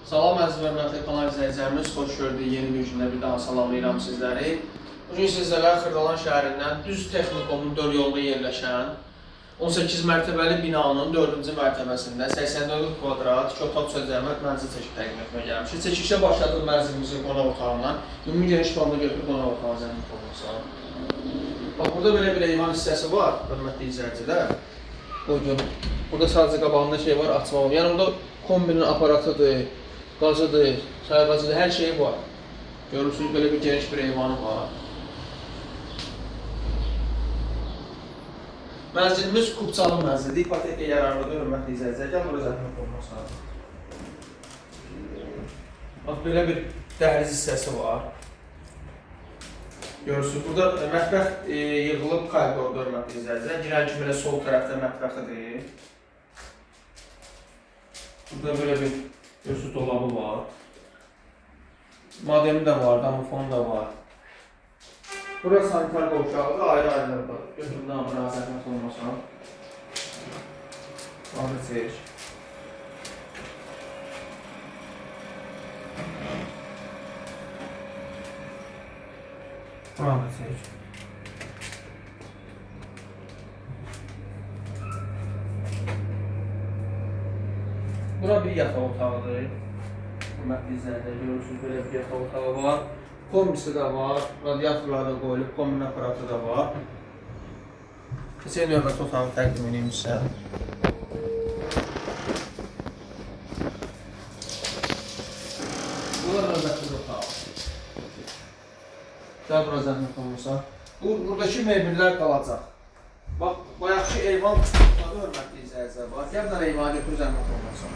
Salam əziz və hörmətli kanal izləyicilərimiz, xoş gördük yeni bir gündə bir daha salamlayıram sizləri. Bugün sizlərə Xırdalan şəhərindən düz texnikumun dörd yolunda yerləşən 18 mərtəbəli binanın 4-cü mərtəbəsində 84 kvadrat 2 otaq 3 cəmət mənzil çəkib təqdim etməyə gəlmişik. Çəkilişə başladıq mənzilimizin qonaq otağından. Ümumi geniş planda götür qonaq otağı zəhmət olmasa. Bax, burada belə bir eyvan hissəsi var, hörmətli izləyicilər. Buyurun. Burada sadəcə qabağında şey var, açma var. Yəni burada kombinin aparatıdır, qazıdır, sayğacıdır, hər şeyi var. Görürsünüz, belə bir geniş bir eyvanı var. Mənzilimiz kubçalı mənzildir, ipoteka yararlıdır, hörmətli izləyicilər. Gəl bura zəhmət olmasa. Bax, belə bir dəhliz hissəsi var. Görürsünüz, burada mətbəx yığılıb koridorda, hörmətli izləyicilər. Girən kimi belə sol tərəfdə mətbəxidir. Burada belə bir görürsünüz dolabı var. Modemi də var, damofon da var. Bura sanitar qovşağıdır, ayrı-ayrı var. Götür bunu bura zəhmət olmasa. Onu seç. Buranı seç. Bura bir yataq otağıdır. Hörmətli izləyicilər, görürsünüz, belə bir yataq otağı var. Kombisi də var, radiatorlar da qoyulub, kombin aparatı da var. Keçək növbəti otağı təqdim edeyim sizə. Bu da növbəti otaq. Gəl bura zəhmət olmasa. Buradakı mebellər qalacaq. Bax, bayaqki eyvan otağı, hörmətli izləyicilər, bax. Gəl bir dənə eyvanı götür zəhmət olmasa.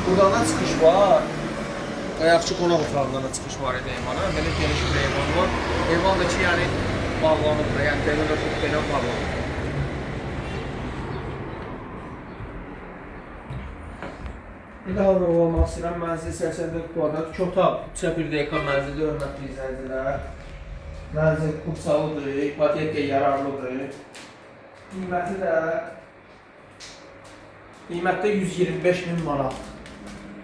Buradan da çıxış var. Bayaqki qonaq otağından da çıxış var idi eyvana. Belə geniş bir eyvan var. Eyvan da ki, yəni bağlanıb da, yəni belə də çox belə bağlanıb. Bir daha vurğulamaq istəyirəm, mənzil 84 kvadrat, 2 otaq, 3-ə 1 DK mənzildir, hörmətli izləyicilər. Mənzil kubçalıdır, ipoteka yararlıdır. Qiyməti də qiymətdə 125 min manat.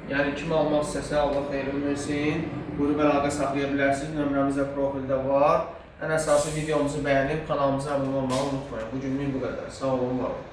Yəni kim almaq istəsə Allah xeyrini versin. Buyurub əlaqə saxlaya bilərsiniz. Nömrəmiz də profildə var. Ən əsası videomuzu bəyənib kanalımıza abunə olmağı unutmayın. Bu günlük bu qədər. Sağ olun, var olun.